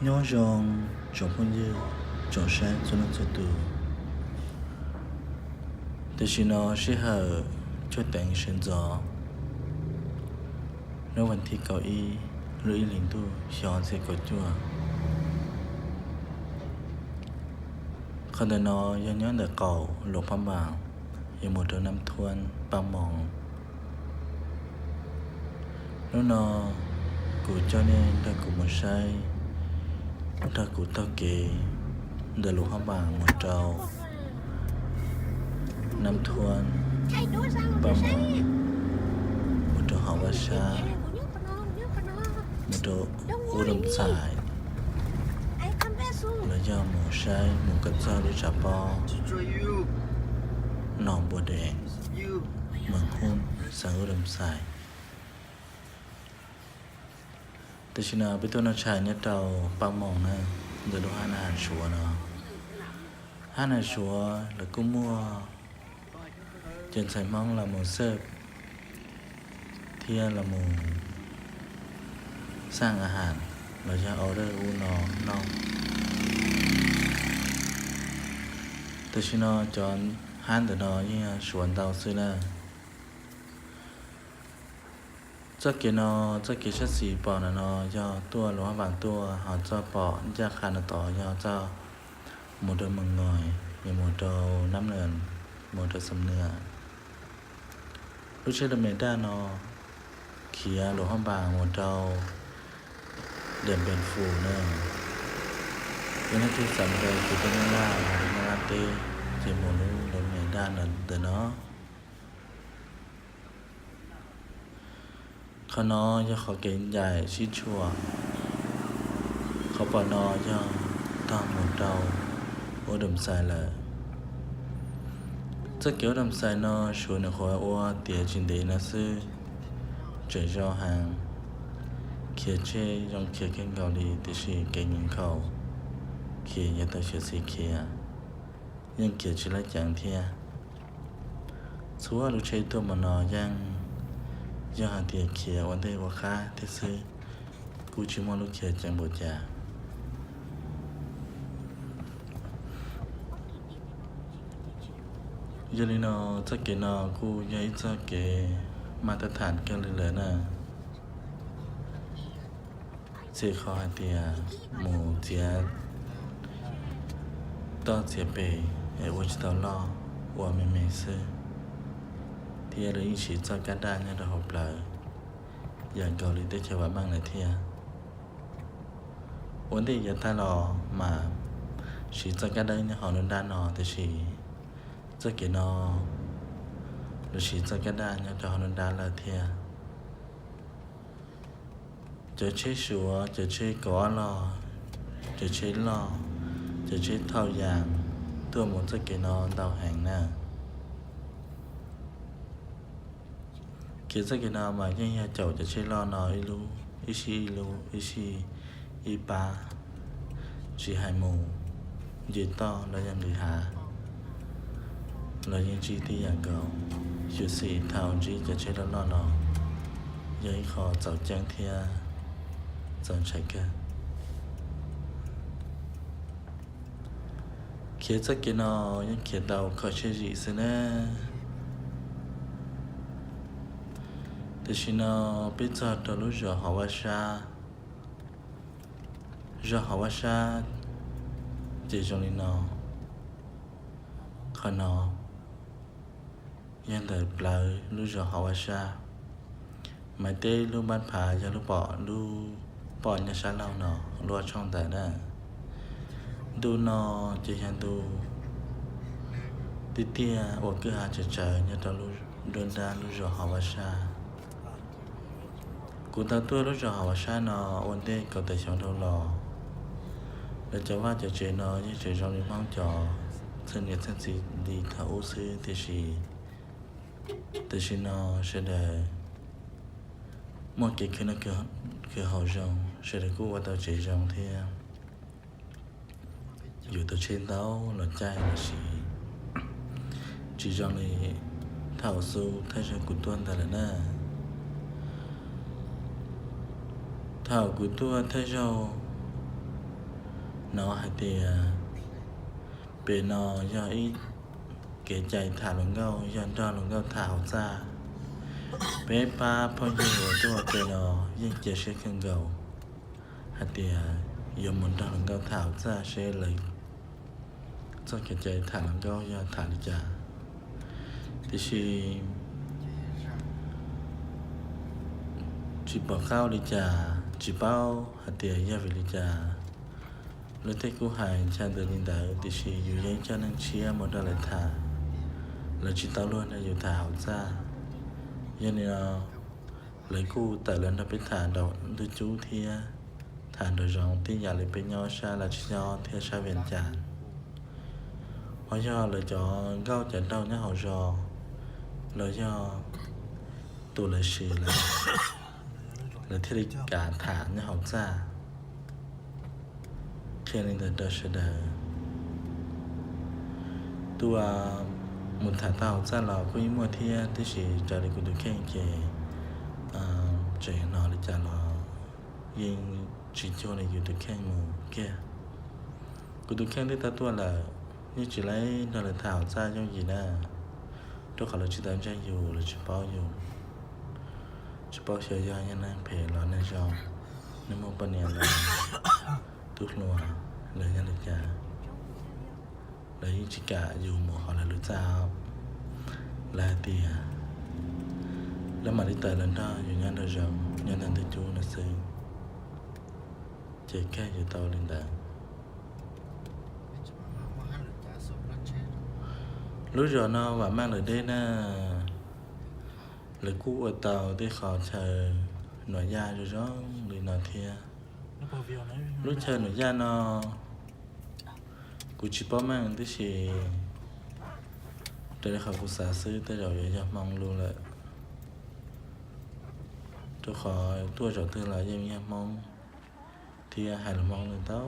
Nyob zoo tsoom phooj ywg, tsoom saib txhua leej txhua tus. Tam sim no sij hawm cuaj teev sawv ntxov, hnub vas thib kaum ib lub ib hlis ntuj xyoo ob txhiab kaum cuaj. Qhov ntawm no yog nyob ntawm qaum Luam Phab Npas, yuav mus rau Nab Thuab Paj Moos. Hnub no kuv coj nej nrog kuv mus saib, nrog kuv taug kev ntawm Luam Phab Npas mus rau Nab Thuab Paj Moos, mus rau hauv Vaj Sab, mus rau Ub Dam Xais, los yog mus saib mus kom txog lub tshav pob Noo Npua Dees, Mees Hub, xeev Ub Dam Xais. Tam sim no peb tuaj noj tshais nyob rau Paj Moos na, ntawm lub hab na has Suav no. Hab na has Suav lawv kuj muaj cov ntxhais Hmoob los mus xaj thiab los mus xaj a has los yog order ub no noj. Tam sim no cov hab ntawm no yeej yog Suav ntau xwb na. Txoj kev no, txoj kev sab xis pom ntawm no yog tuaj Luam Phab Npas tuaj, ho txoj pom ncaj qha no tod yog txoj mus rau Mees Ngoos, yog mus rau Nab Nws, mus rau Xam Nws. Lub tsheb lus me daj no khiav Luam Phab Npas mus rau Diam Npees Fus na. Yog leej twg xav mus rau kwv tij Nyab Laj, mus rau Nyab Laj teb, ces mus lub lus me daj ntawm no. Qhov no yog qhov kev ncaim sib tshuam. Qhov pom no yog tog mus rau Ub Dam Xais lawm. Txoj kev Ub Dam Xais no Suav nws qhuav ua tiav tsis ntev no xwb, tseem zoo heev, khiav tsheb zoo khiav kawg nkaus li, tiam sis kev nkhaus, khiav yuav tau xyuam xim khiav, yeej khiav tsis laib ceev thiab. Txhua lub tsheb tuaj mus no yeej yog hais tias khiav ua ntej ua qab thiab xwb, kuj tsis muaj lub khiav ceev npaum cas. Yog li no, txoj kev no kuj yog ib txoj kev mas tab tham kawg li lawm na. Txhia qhov hais tias mus txiav toj txiav pem es ua tsis tau loj, ua me me xwb, thiab lawv yeej siv txoj kab daj nyob rau hauv plawv yam nkaus li teb chaws vam meej lawm thiab. Ua ntej yav tag los mas siv txoj kab daj nyob hauv lub nrab no, tiam sis txoj kev no lawv siv txoj kab daj nyob rau hauv lub nrab lawm thiab. Cov tsheb Suav, cov tsheb kaum ob log, cov tsheb loj, cov tsheb thauj yas tuaj mus txoj kev no ntau heev na. Khiav txoj kev no mas yeej yog caum cov tsheb loj no ib lub, ib sij ib lub, ib sij ib pab, tsis hais mus nce toj los yog nqis hav los yeej ntsib tib yam nkaus. Xyuam xim thaum ntsib cov tsheb loj loj no yog ib qho txaus ceeb thiab txaus ntshai kawg. Khiav txoj kev no yeej khiav tau kho siab zim xwb na. Tam sim no peb txog rau lub zos Hauv Vaj Sab. Zos Hauv Vaj Sab ces zoo li no. Qhov no yog ntawm plawv lub zos Hauv Vaj Sab. Maiv Teb lub npab phav yog lub pom, lub pom nyob sab laug no, lub tshooj ntawd na. Ntu no ces yog ntu tiaj tiaj uas kwj ha tsawv tsawv nyob rau nruab nrab lub zos Hauv Vaj Sab. Kuv tau tuaj lub zos Hauv Vaj Sab no ua ntej kaum tawm xyoo dhau los. Lawv cov vaj cov tsev no yeej tseem zoo li Hmoob cov txheej niam txheej txiv li thaum ub xwb, tiam sis tam sim no sawv daws muaj kev khwv noj khwv haus zoo, sawv daws kuj ua tau tsev zoo thiab. Yus tau tsheb ntau los caij los siv tsis zoo li thaum xub thawj zaug kuv tuaj ntawd lawm na. Thaum kuv tuaj thawj zaug no hais tias pem no yog ib kev cai tham hluas nkauj, yog nrog hluas nkauj tham hauv txaj. Peb pab phooj ywg uas tuaj ua ke no yeej cia siab kawg nkaus hais tias yuav mus nrog hluas nkauj tham hauv txaj seb lawv txoj kev cai tham hluas nkauj yog tham li cas. Tiam sis tsis pom qab ua li cas, tsis paub hais tias yog vim li cas. Lawv tej kuj hais ntshai ntawd li ntawd, tiam sis yus yeej coj neeg tshiab mus nrog lawv tham, lawv tsis tau luag nrog yus tham hauv txaj. Yog li no lawv kuj tawm los nrog peb tham nraum ntug cub thiab tham nraum zoov tib yam li peb nyob sab Lav Tsis Nyob thiab sab Vias Cas. Ho yog lawv cov nkauj cov nraug nyob hauv zos los yog tus lawv siv lawm, lawv thiaj li kam tham nyob hauv txaj. Qhia li ntawd rau sawv daws. Tus uas mus tham tau hauv txaj los kuj yeej muaj thiab, tiam sis raws li kuv tus kheej ces tseem hnov li cas los yeej tsis cuag li yus tus kheej mus kiag. Kuv tus kheej twb tau tuaj lawm, yeej tsis laib nrog lawv tham hauv txaj yooj yim na, rau qhov lawv tsis tau ntseeg yus, lawv tsis paub yus, tsis paub xyov yog yog neeg phem los neeg zoo, neeg muaj poj niam los tub hluas, lawv yog li cas. Lawv yeej tsis kam yus mus hauv lawv lub txaj. Lawv hais tias lawv mam li tawm los nrog yus nyob nraum zoov, nyob ntawm ntug cub no xwb, ces kawg yuav tau li ntawd. Lub zos no vam meej lawm deb na, lawv kuj ua tau tej qhov chaw nuam yaj zoo zoo li no thiab. Lub chaw nuam yaj no kuv tsis paub meej, tiam sis raws li qhov kuv xav xwb tej zaum yuav yog Hmoob lub lawm, rau qhov tuaj zaum twg los yeej yog Hmoob thiab hais lus Hmoob ntau.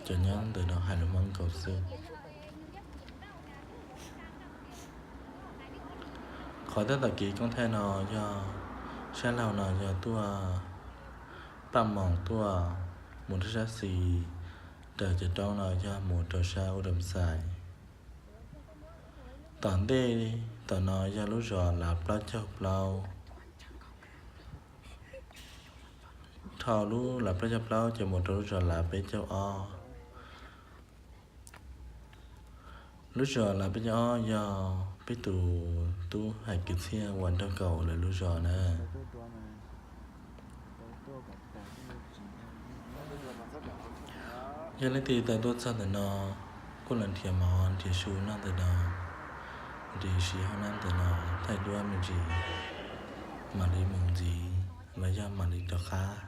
Cov nyob ntawm no hais lus Hmoob nkaus xwb. Qhov tab tom kev koob thaij no yog sab laug no yog tuaj paj moos tuaj mus rau sab xis, raws cov roob no yog mus rau sab Ub Dam Xais. Tom ntej tom no yog lub zos Lav Plaub Caug Plaub. Dhau lub Lav Plaub Caug Plaub ces mus rau lub zos Lav Peb Caug Ob. Lub zos Lav Peb Caug Ob yog peb tus tub hais kwv txhiaj uas nraug kaum lawv lub zos na. Yog leej twg tau tuaj txog ntawm no kuj los nrhiav mov nrhiav su noj ntawm no, nrhiav siv hauj lwm ntawm no, thaij duab me ntsis, mam li mus ntxiv los yog mam li rov qab.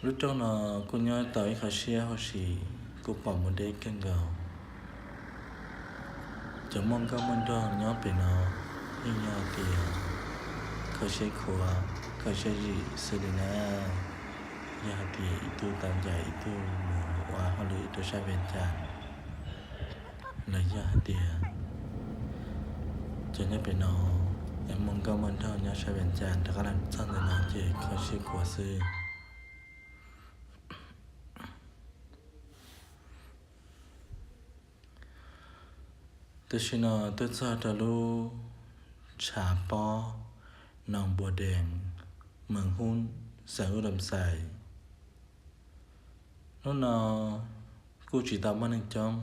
Lub rooj no kuj nyob tau ib qho siab huv si, kuj pom muaj deb kawg nkaus. Cov muaj nkauj muaj nraug nyob pem no yeej yog tias kho siab khuav kho siab zim xwb li na. Yog hais tias ib tug tau ncaim ib tug mus ua hauj lwm rau sab Vias Cas, los yog hais tias cov nyob pem no es muaj nkauj muaj nraug nyob sab Vias Cas rov qab los txog ntawm no ces kho siab khuav xwb. Tam sim no tuaj txog rau lub tshav pob Noo Npua Dees, Mees Hub, xeev Ub Dam Xais. Hnub no kuj tsis tau muaj neeg coob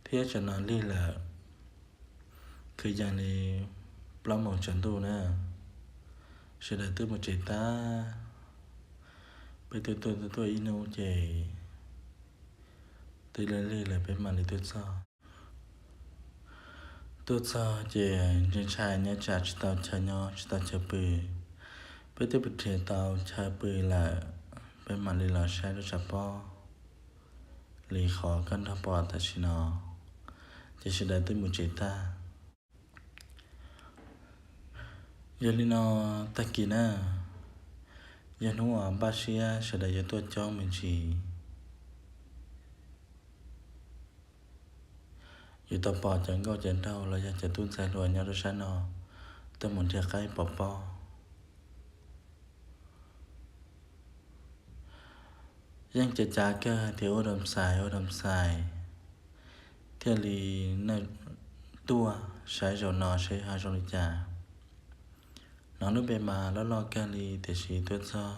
thiab tsam no lig lawm, kwv yees li plaub moos tsaus ntuj na. Sawv daws twb mus tsev tag, peb tuaj tuaj tuaj tuaj ib hnub ces twb lig lawm peb mam li tuaj txog. Tuaj txog ces ntshai ntshai nyob tsam tsis tau chaw nyob tsis tau chaw pw. Peb twb pw nrhiav tau chaw pw lawm, peb mam li los saib lub tshav pob li qhov koj nrog pom tam sim no, ces sawv daws twb mus tsev tag. Yog li no, tag kis na, yog hnub uas npaj siab sawv daws yuav tuaj coob me ntsis, yuav tau pom cov nkauj cov nraug los yog cov tub ntxhais hluas nyob rau sab no, coj mus nrhiav qaib pov pob. Yeej cav cav kawg hais tias ua dam xais ua dam xais, thiaj li tuaj saib zaum no saib ho zoo li cas. Hnov lub npe mas loj loj kawg li tiam sis tuaj txog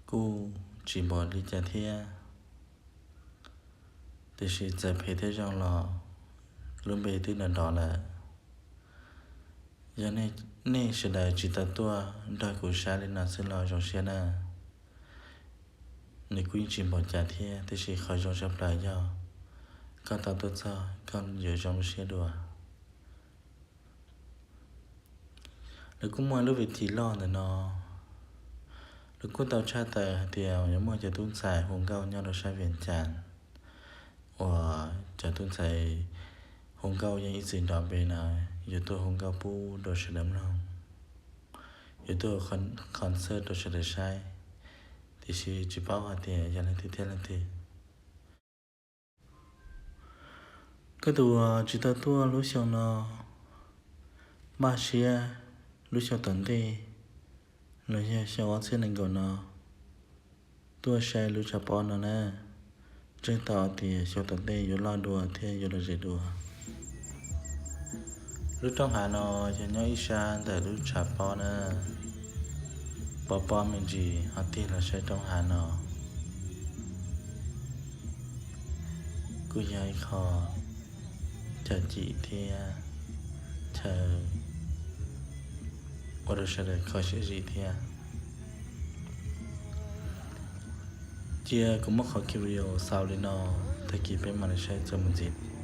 kuj tsis npaum li cas thiab. Tiam sis txawm phem thiab zoo los lub npe twb nrov nrov lawm. Yog nej sawv daws tsis tau tuaj nrog kuv saib li no xwb los zoo siab na. Nws kuj yeej tsis npaum cas thiab tiam sis qhov zoo tshaj plaws yog koj tau tuaj txog koj yuav zoo lub siab dua. Lawv kuj muaj lub vij thim loj ntawm no, lawv kuj tau tshaj tawm hais tias yuav muaj cov tub ntxhais hu nkauj nyob rau sab Vias Cas, uas cov tub ntxhais hu nkauj yeej ib txwm nrov npe na, yuav tuaj hu nkauj pub rau sawv daws mloog, yuav tuaj ua concert rau sawv daws saib, tiam sis tsis paub hais tias yog leej twg thiab leej twg. Koj tus uas tsis tau tuaj lub xyoo no, npaj siab lub xyoo tom ntej los yog xyoo ob txhiab nees nkaum no tuaj saib lub tshav pob no na. Ntseeg tau tias xyoo tom ntej yuav loj dua thiab yuav lom zem dua. Lub roob hav no yog nyob ib sab ntawm lub tshav pob na, pov pob me ntsis ho tig los saib roob hav no. Kuj yog ib qho chaw cim thiab chaw ua rau sawv daws kho siab zim thiab. Cia kuv muab qhov video xaus li no, tag kis peb mam li saib txuas mus ntxiv.